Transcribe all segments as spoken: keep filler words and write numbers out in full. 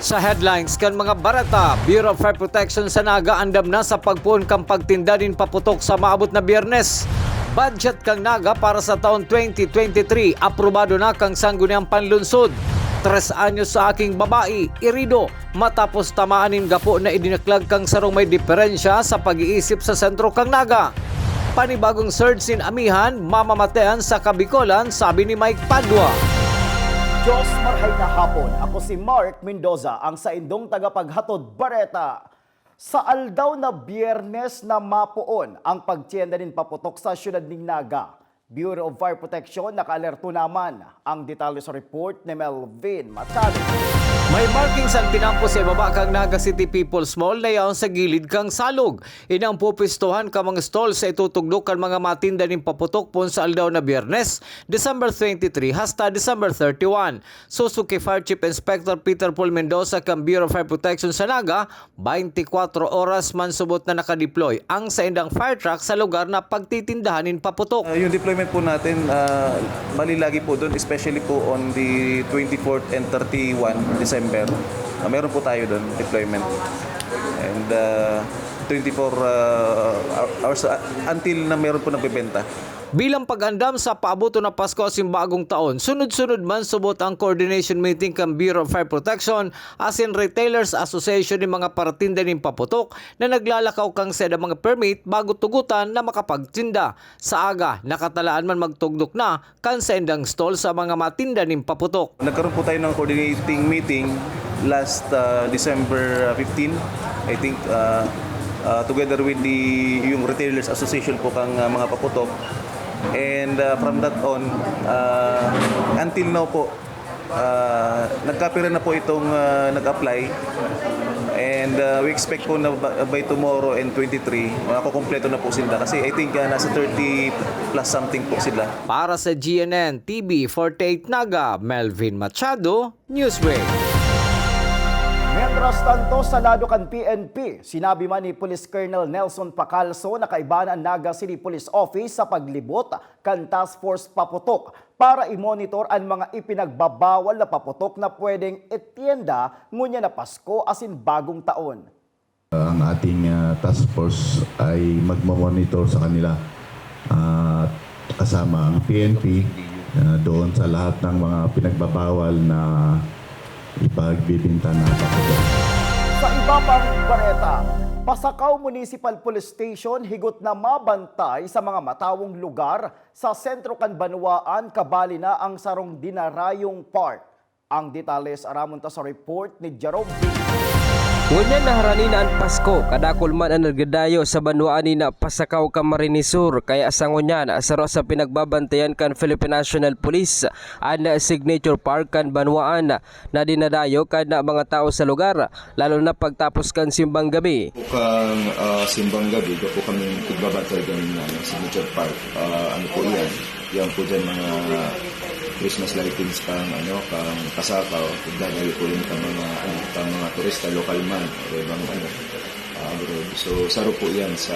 Sa headlines kan mga bareta, Bureau of Fire Protection sa Naga andam na sa pagpoon kan pagtinda nin paputok sa maabot na Biyernes. Budget kan Naga para sa taon twenty twenty-three, aprobado na kan Sangguniang Panlungsod. Tres anyos sa aking babae, irido, matapos tamaan nin gapo na idinaklag kan sarong may diferensya sa pag-iisip sa sentro kan Naga. Panibagong surge nin amihan, mamamatean sa Kabikolan, sabi ni Mike Padua. Diyos marhay na hapon. Ako si Mark Mendoza, ang saindong tagapaghatod bareta. Sa aldaw na Biyernes na mapoon ang pagtienda nin paputok sa siyudad nin Naga. Bureau of Fire Protection nakaalerto naman. Ang detalye sa report ni Melvin Machado. May markings an tinampo sa ibaba kan Naga City People's Mall na yaon sa gilid kan salog. Ini an pupuwestuhan kan mga stall sa itutugdok kan mga matinda nin paputok poon sa aldaw na Biyernes, December twenty-three hasta December thirty-one. Susuki Fire Chief Inspector Peter Paul Mendoza kan Bureau of Fire Protection sa Naga, twenty-four oras man subot na nakadeploy ang saindang fire truck sa lugar na pagtitindahan nin paputok. Ah, yung deployment po natin, ah, bali lagi po doon, especially po on the twenty-fourth and thirty-one December. Ah, meron po tayo doon deployment. And, ah, twenty-four, ah, hours, ah, until na meron po nagbebenta. Bilang pag-andam sa paaboton na Pasko asin Bagong Taon, sunod-sunod man subot ang coordination meeting kan Bureau of Fire Protection asin Retailers Association nin mga paratinda nin paputok na naglalakaw kan saindang mga permit bago tugotan na makapagtinda. Sa aga, nakatalaan man magtugdok na kan saindang stall sa mga matinda nin paputok. Nagkaroon po tayo ng coordinating meeting last, ah, December fifteen, I think, ah, ah, together with the, yung Retailers Association po kang, ah, mga paputok. And, ah, from that on, ah, until now po, ah, nagkapira na po itong, ah, nag-apply. And, ah, we expect po na ba-, by tomorrow and twenty-three, makukumpleto na po sila. Kasi I think, ah, nasa thirty plus something po sila. Para sa G N N T V forty-eight Naga, Melvin Machado, Newsbreak. Mientras tanto, sa lado kan P N P, sinabi man ni Police Colonel Nelson Pacalso na kaiba na an Naga City Police Office sa paglibot kan Task Force Paputok para i-monitor an mga ipinagbabawal na paputok na pwedeng itienda ngunyan na Pasko asin Bagong Taon. Ang ating, ah, task force ay magmo-monitor sa kanila, ah, kasama ang P N P, ah, doon sa lahat ng mga pinagbabawal na ipagbibinta na paputok. Sa iba pang bareta, Pasacao Municipal Police Station higot na mabantay sa mga matawong lugar sa sentro kan banwaan, kabali na ang sarong dinarayong park. Ang detalye aramon ta sa report ni Jerome Villa. Ngunyan na harani na an Pasko, kadakul man an nagdadayo sa banwaan nin Pasacao, Camarines Sur, kaya sa ngunyan, saro sa pinagbabantayan kan Philippine National Police an Signature Park kan banwaan na dinadayo kan mga tawo sa lugar, lalo na pagtapos kan simbang gabi. Po kan, ah, simbang gabi, gapo kami nagbabantay dyan ng, ano, Signature Park. Ah, ano po yan? Yan po dyan mga Christmas lightings kang, ano, kang Pasacao. Dadayo po yun kang mga, ano, kang mga turista, lokal man, o ibang, ano, ah, abroad. So, saro po yan sa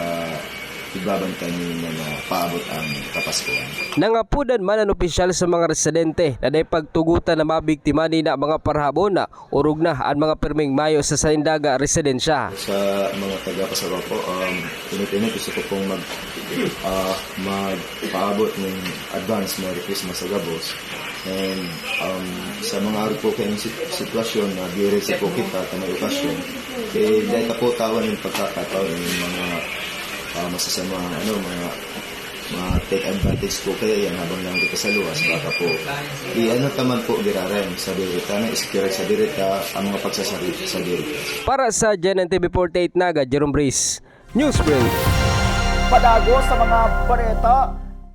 igbabantay ninyo na paabot ang Kapaskuhan. Nangapodan man an opisyal sa mga residente na dai pagtugotan na mabiktima nin mga parahabon, orog na an mga pirming mayo sa saindang residensya. Sa mga taga Pasacao po, um, init-init, gusto ko pong mag-, ah, magpaabot ng advance Merry Christmas sa gabos. And, um, sa mga ari po kayong sit-, sitwasyon na biyahe po kita, ta may okasyon, eh, dahil ta po tawan yung pagkakataon, yung mga, ah, masasamang, ano, mga, mga take advantage po kaya yan habang lang kita sa luwas, baka po, i-ano taman po, giraray, sa birita na, isikirag sa birita, ang mga pagsasarita sa birita. Para sa G N N T V forty-eight Naga, Jerome Breeze, Newsbreak. Padagos sa mga bareta,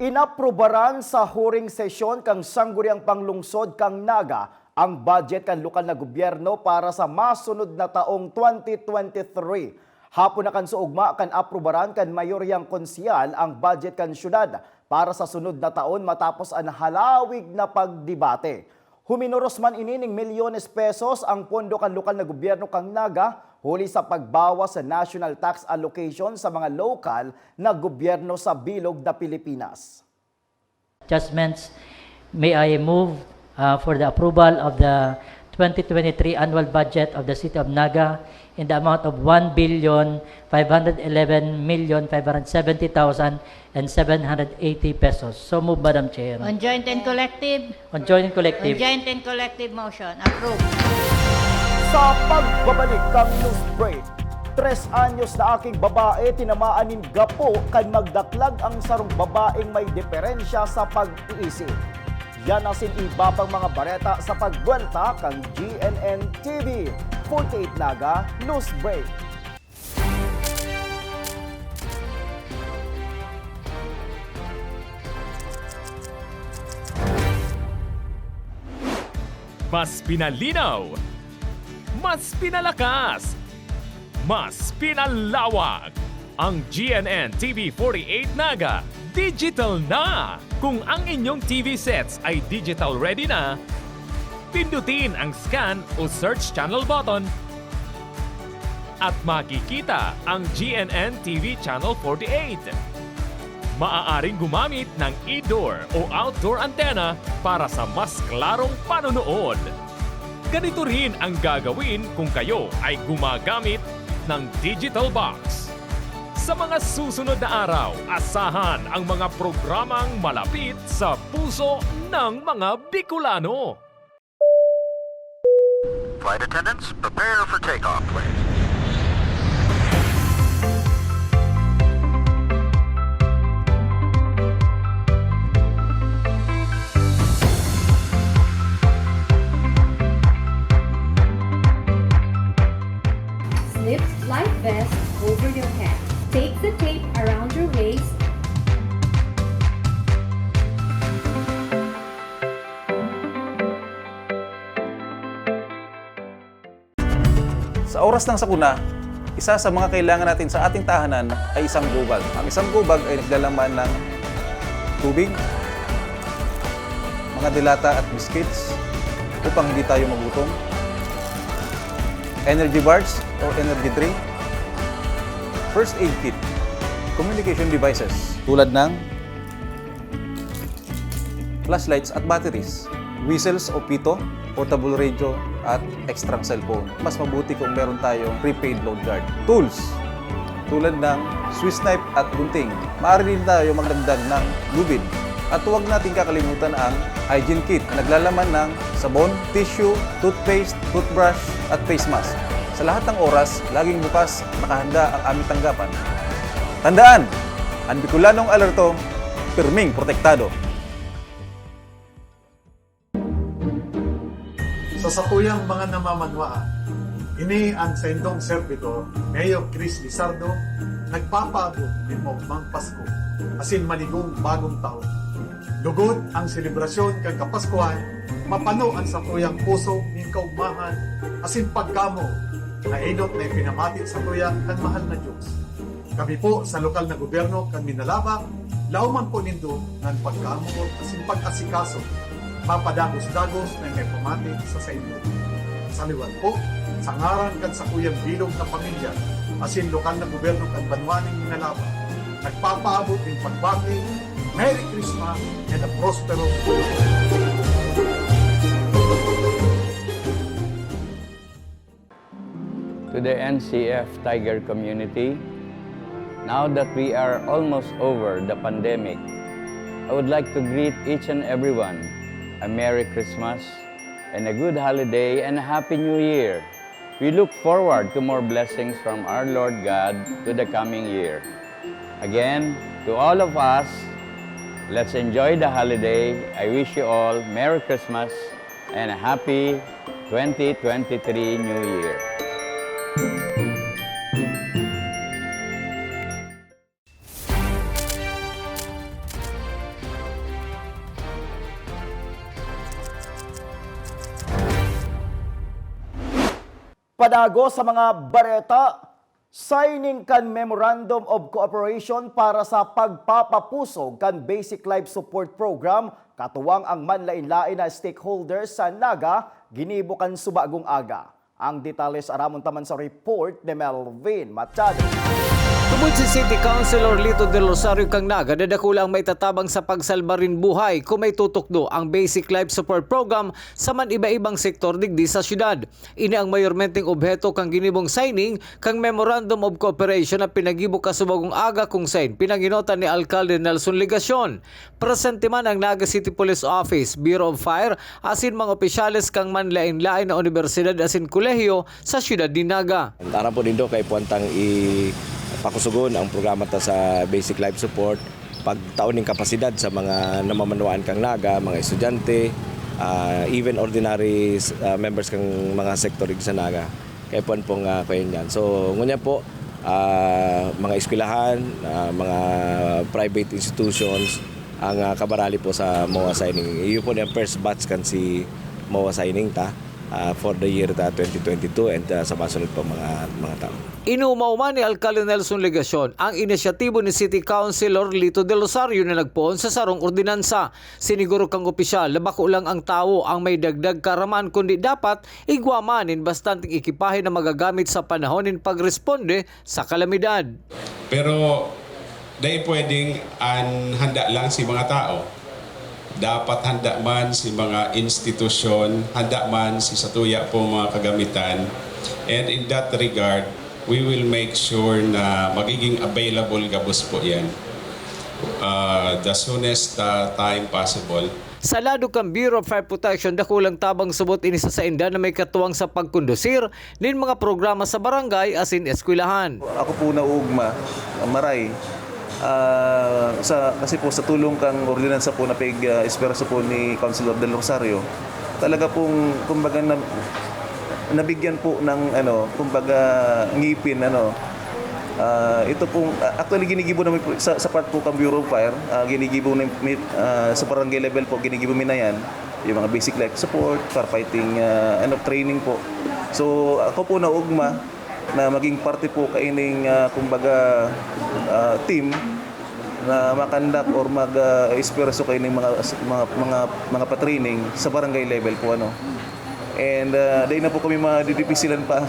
inaprubaran sa huring sesyon kan Sangguniang Panglungsod kan Naga ang budget kan lokal na gobyerno para sa masunod na taong twenty twenty-three. Hapon na kan suugma kan aprubaran kan mayoryang konsehal ang budget kan syudad para sa sunod na taon matapos an halawig na pagdebate. Huminoros man ini ning milyones pesos ang pondo kan lokal na gobyerno kan Naga huli sa pagbawas sa national tax allocation sa mga lokal na gobyerno sa bilog na Pilipinas. Judgments, may I move, uh, for the approval of the twenty twenty-three annual budget of the City of Naga in the amount of one billion five hundred eleven million five hundred seventy thousand and seven hundred eighty pesos. So move, Madam Chair. On joint and collective? On joint and collective. On joint and collective motion. Approve. Sa pagbabalik kan news break, tres anyos na aking babae tinamaan nin gapo kan magdaklag ang sarong babaeng may diferensya sa pag-iisip. Yan asin iba pang mga bareta sa pagbwelta kan G N N T V forty-eight Naga News Break. Mas pinalinaw, mas pinalakas, mas pinalawak. Ang G N N T V forty-eight Naga digital na! Kung ang inyong T V sets ay digital ready na, pindutin ang scan o search channel button at makikita ang G N N T V Channel forty-eight. Maaaring gumamit ng indoor o outdoor antenna para sa mas klarong panonood. Ganito rin ang gagawin kung kayo ay gumagamit ng digital box. Sa mga susunod na araw, asahan ang mga programang malapit sa puso ng mga Bicolano. Flight attendants, prepare for takeoff, please. Slip life vest over your head. Take the tape around your waist. Sa oras ng sakuna, isa sa mga kailangan natin sa ating tahanan ay isang gobag. Ang isang gobag ay naglalaman ng tubig, mga delata at biscuits upang hindi tayo magutom, energy bars o energy drink, first aid kit, communication devices tulad ng flashlights at batteries, whistles o pito, portable radio, at extrang cellphone. Mas mabuti kung meron tayong prepaid load guard. Tools, tulad ng Swiss knife at gunting. Maaari din tayo magdagdag ng lubid. At huwag nating kakalimutan ang hygiene kit na naglalaman ng sabon, tissue, toothpaste, toothbrush, at face mask. Sa lahat ng oras, laging bukas, nakahanda ang aming tanggapan. Tandaan, ang Bicolanong alerto, pirming protektado. Sa sakuyang mga namamanwaan, ini an saindong serbidor, Mayor Chris Lizardo, nagpapaabot nin maogmang Pasko asin maligong Bagong Taon. Lugod ang selebrasyon kan Kapaskuhan, mapano an sakuyang puso nin kaogmahan asin pagkamoot na enot na ipinamati satuya kan mahal na Dios. Kami po sa lokal na gobyerno kan Minalabac, laoman po nindo na an pagkamoot asin pag-asikaso mapadagos-dagos na ipamati sa saindo. Sa liwat po, sa ngaran kan sakuyang bilog na pamilya asin lokal na gobyerno kan banwa nin Minalabac, nagpapaabot nin pagbati, Merry Christmas and a prosperous New Year! To the N C F Tiger community, now that we are almost over the pandemic, I would like to greet each and everyone a Merry Christmas and a good holiday and a Happy New Year. We look forward to more blessings from our Lord God to the coming year. Again, to all of us, let's enjoy the holiday. I wish you all Merry Christmas and a Happy twenty twenty-three New Year. Padagos sa mga bareta, signing kan Memorandum of Cooperation para sa pagpapapusog kan Basic Life Support Program katuwang ang manlain-lain na stakeholders sa Naga ginibo kan subagong aga. Ang detalye sa aramon taman sa report ni Melvin Machado. Tubod si City Councilor Lito Del Rosario kang Naga, dakula ang maitatabang sa pagsalba nin buhay kung maitutukdo ang Basic Life Support Program sa man iba-ibang sektor digdi sa syudad. Ini ang mayormenteng obheto kan ginibong signing kan Memorandum of Cooperation na pinagibo kasubagong aga, kung saen pinangenotan ni Alkalde Nelson Legacion. Presente man ang Naga City Police Office, Bureau of Fire, asin mga opisyales kan manlaen-laen na unibersidad asin kolehiyo sa syudad nin Naga. Aram po nindo, kaipuhan tang ipakusugon ang programa ta sa basic life support, pagtao nin kapasidad sa mga namamanwaan kan Naga, mga estudyante, ah, even ordinary, ah, members kan mga sektor sa Naga. Kaipuhan pong, ah, kuwan yan. So, ngunyan po, ah, mga eskwelahan, ah, mga private institutions, ang, ah, kabarali po sa MOA signing. Iyo po na yung first batch kan si MOA signing ta, ah, for the year ta twenty twenty-two and, ah, sa masunod pa mga, mga taon. Inumaw man ni Alkalde Nelson Legacion ang inisyatibo ni City Councilor Lito Del Rosario na nagpoon sa sarong ordinansa. Siniguro kang opisyal na bako lang ang tawo ang may dagdag kaaraman, kundi dapat igwa man nin bastanteng ekipahe na magagamit sa panahon nin pagresponde sa kalamidad. Pero dai pwedeng an handa lang si mga tao. Dapat handa man si mga institusyon, handa man si satuya pong mga kagamitan. And in that regard, we will make sure na magiging available gabos po yan, ah, the soonest, ah, time possible. Sa lado kan Bureau of Fire Protection, dakulang tabang subot ini sa sainda na may katuwang sa pagkondusir nin mga programa sa barangay asin eskwelahan. Ako po naugma, maray, ah, sa, kasi po sa tulong kang ordinansa po na pig, ah, espreso po ni Councilor Del Rosario, talaga pong, kumbaga, na, nabigyan po ng, ano, kumbaga, ngipin, ano. Ah, ito pong, ah, actually, ginigibo namin po sa, sa part po kang Bureau of Fire, ah, ginigibo ni, mi-, ah, sa barangay level po, ginigibo mi na yan. Yung mga basic life support, firefighting, ah, ano, training po. So, ako po naugma na maging parte po kaining, ah, kumbaga, ah, team na makandak or mag, ah, espreso kaining mga, mga, mga, mga pa-training sa barangay level po, ano. And, ah, dai na po kami madidipisilan pa,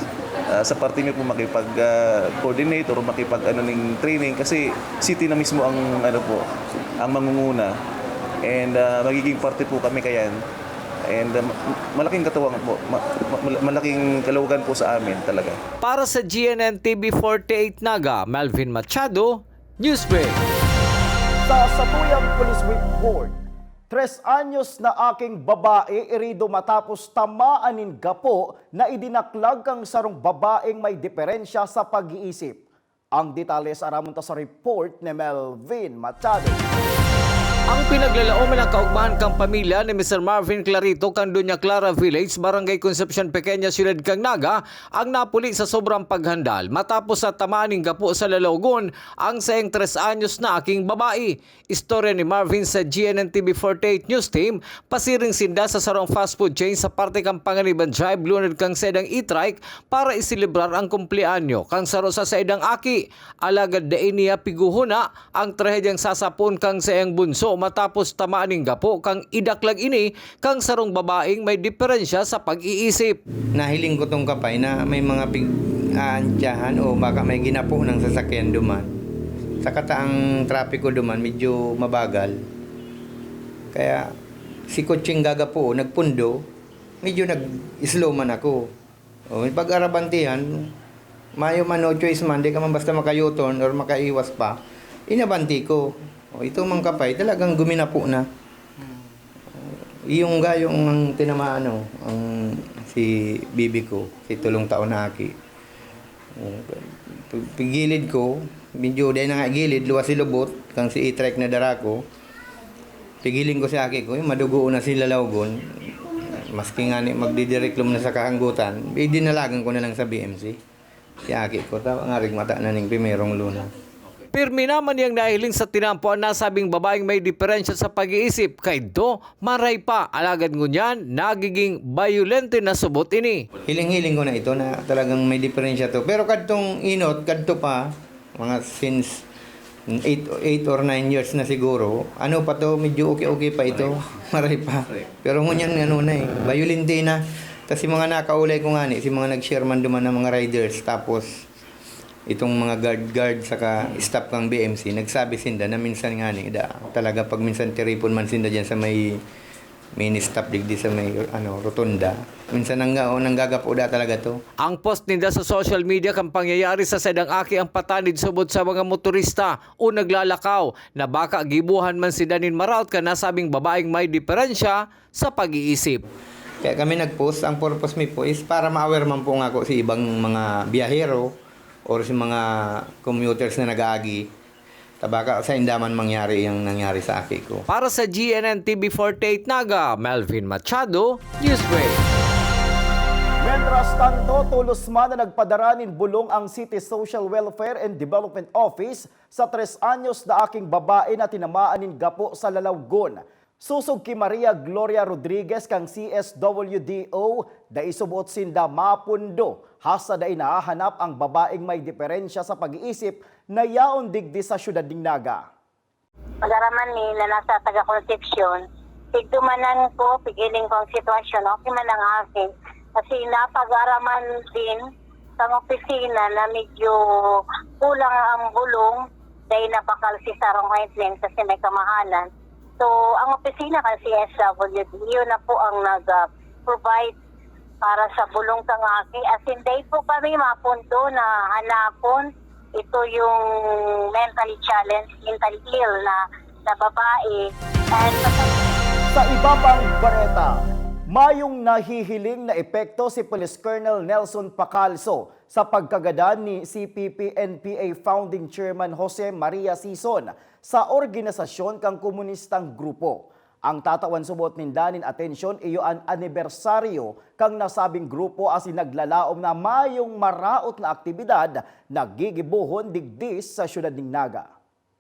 ah, sa parte mi po makipag, ah, coordinate or makipag, ano, ning training kasi city na mismo ang, ano po, ang mangunguna. And, ah, magiging parte po kami kayan. And, ah, ma-, malaking katuwang po, ma-, ma-, malaking kaluwagan po sa amin talaga. Para sa G N N T V forty-eight Naga, Melvin Machado, Newsbreak. Sa satuyang police report, tres anyos na aking babae irido matapos tamaan nin gapo na idinaklag kan sarong babaeng may diferensya sa pag-iisip. Ang detalye sa aramon ta sa report ni Melvin Machado. Ang pinaglalaoman ng kaugmahan kan pamilya ni Mister Marvin Clarito kan Doña Clara Village, Barangay Concepcion Pequeña, Siyudad kan Naga, ang napuli sa sobrang paghandal matapos sa tamaan nin gapo sa lalawogon ang saiyang tres anyos na aking babae. Istorya ni Marvin sa G N N T V forty-eight News Team, pasiring sinda sa sarong fast food chain sa parte kan Panganiban Drive, lunad kan saindang e-trike para iselebrar ang kumpleanyo kan saro sa saindang aki. Alagad dai niya piguhona ang trahedyang sasapoon kan saiyang bunso matapos tamaan nin gapo kan idaklag ini kan sarong babaeng may diferensya sa pag-iisip. Nahiling ko tong kapay na may mga pig-aantyahan o baka may ginapo ng sasakyan duman. Saka ta ang trapiko duman medyo mabagal. Kaya si kutseng gagapo, nagpundo, medyo nag-slow man ako. O, pag-arabantihan, mayo man, no choice man, di ka man basta maka-U-turn or makaiwas pa. Inabanti ko. O, ito mang kapay, talagang guminapo na. Yung gayong ang tinamaan, no, ang si bibi ko, si tulong taon na aki. O, pag-, pagilid ko, medyo dahil na nga gilid, luwas si lubot, kang si e-trike na dara ko. Pigiling ko si aki ko, yung madugo na sila lawgon. Maski nga ni magdidireklom na sa kahanggutan, idinalagan ko na lang sa B M C. Si aki ko, ta-, ngarig mata na ning primerong luna. Pirmi naman niyang nahiling sa tinampo ang nasabing babaeng may diferensya sa pag-iisip. Kaidto, maray pa, alagad ngunyan, nagiging bayolente na subot ini. Hiling-hiling ko na ito na talagang may diferensya to. Pero kadtong inot, kadto pa, mga since eight, eight or nine years na siguro. Ano pa to, medyo okay-okay pa ito. Maray pa. Pero ngunyan, ano na eh, bayolente na. Tas si mga nakaulay ko nga ni, si mga nag-share man duman ng mga riders. Tapos, Itong mga guard-guard saka staff kang B M C, nagsabi sinda na minsan nga ni, da, talaga pag minsan tiripon man sinda dyan sa may mini stop digdi sa may, ano, rotonda. Minsan nangga-, o nanggagapo da talaga to. Ang post ninda sa social media kan pangyayari sa saindang aki ang patanid subot sa mga motorista o naglalakaw na baka gibohan man sinda nin maraot kan nasabing babaeng may diperensya sa pag-iisip. Kaya kami nag-post. Ang purpose mi po is para ma-aware man po nga ako sa ibang mga biyahero or sa mga commuters na nag-aagi. Tabaka sa indaman mangyari yung nangyari sa aki ko. Para sa G N N T V forty-eight Naga, Melvin Machado, Newsbreak. Mientras tanto, tolos man na nagpadara nin bulong ang City Social Welfare and Development Office sa tres anyos na aking babae na tinamaan nin gapo sa Lalawgon. Sosog ki Maria Gloria Rodriguez kan C S W D O, dai suboot sinda mapundo hasta dai nahahanap ang babaeng may diperensya sa pag-iisip na yaon digdi sa siyudad nin Naga. Pag-araman mi na nasa taga Concepcion, pigdumanan ko, pigiling ko ang sitwasyon, okay man ang akin. Kasi napag-araman din sa opisina na medyo kulang ang bulong, dahil nabakal si Sarong Ointment kasi may kamahalan. So, ang opisina kan C S W D, yun na po ang nag-provide para sa bulong kang aki. As in, dai po kami mapundo na hanapon. Ito yung mentally challenged, mentally ill na, na babae. And Sa iba pang bareta, mayong nahihiling na epekto si Police Colonel Nelson Pacalso sa pagkagadan ni C P P N P A Founding Chairman Jose Maria Sison sa organisasyon kan komunistang grupo. Ang tatawan subot ninda nin atensyon iyo an anibersaryo kan nasabing grupo asin naglalaom na mayong maraot na aktibidad na gigibohon digdi sa siyudad nin Naga.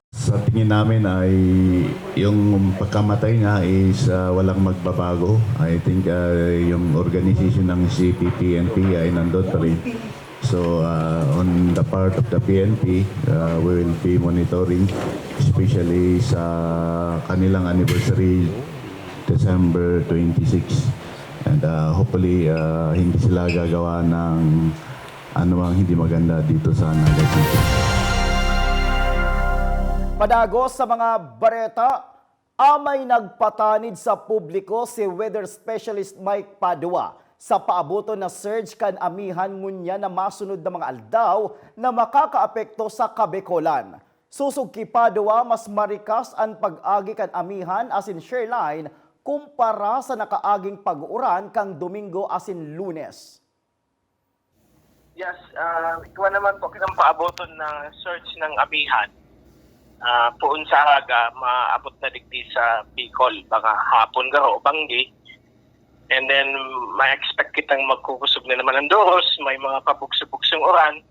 Sa tingin namin ay yung pagkamatay niya is, ah, walang magbabago. I think, ah, yung organization ng C P P N P ay nandun pa rin. So, ah, on the part of the P N P, ah, we will be monitoring, especially sa kanilang anniversary, December twenty-six. And, ah, hopefully, ah, hindi sila gagawa ng anumang hindi maganda dito sa Naga City. Padagos sa mga bareta, amay nagpatanid sa publiko si weather specialist Mike Padua sa paaboton na surge kan amihan ngunyan na masunod na mga aldaw na makakaapekto sa Kabekolan. Sosog ki Padua, mas marikas an pag-agi kan amihan asin shear line kumpara sa nakaaging pag-uuran kan Domingo asin Lunes. Yes, ah, igwa naman po kitang paaboton na surge ng amihan. Ah, poon sa aga, maabot na digdi sa Bicol, mga hapon garo, Banggi. And then, ma-expect kitang magkukusog na naman ang doros, may mga pabugso-bugsong uran.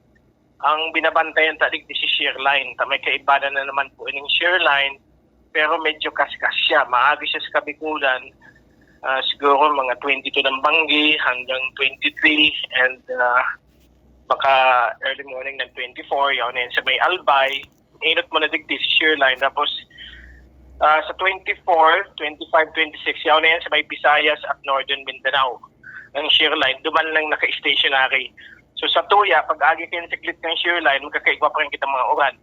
Ang binabantayan ta digdi si shear line. Ta may kaibanan na naman po ining shear line. Pero medyo kaskas siya. Maagi siya sa Kabikulan. Ah, siguro mga twenty-two ng Banggi hanggang twenty-three and, ah, baka early morning ng twenty-four. Yaon na yan sa may Albay. Inot mo na digdi si shear line. Tapos, ah, sa twenty-four, twenty-five, twenty-six, yaon na yan sa may Visayas at Northern Mindanao. Ang shear line, duman lang naka-stationary. So sa tuya, pag agi kayo saglit ng shear line, magkakaigwa pa rin kitang mga uran.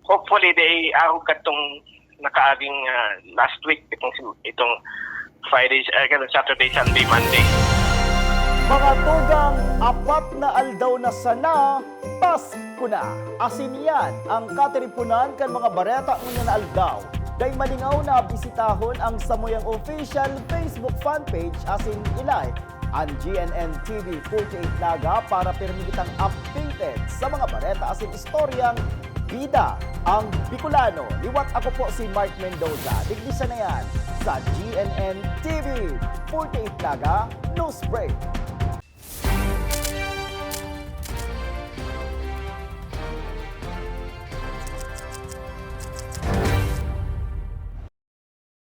Hopefully, day arog katong nakaaging, ah, last week, itong, itong Friday, ah, Saturday, Sunday, Monday. Mga tugang, apat na aldaw na sana, Pasko na! Asin yan ang katiriponan kan mga bareta ngunyan na aldaw. Dai malingaw na bisitahon ang samuyang official Facebook fan page asin i-like an G N N T V forty-eight Naga para pirmi kitang updated sa mga bareta asin istoryang bida ang Bicolano. Liwat ako po si Mark Mendoza. Digdi sana yan sa G N N T V forty-eight Naga News Break.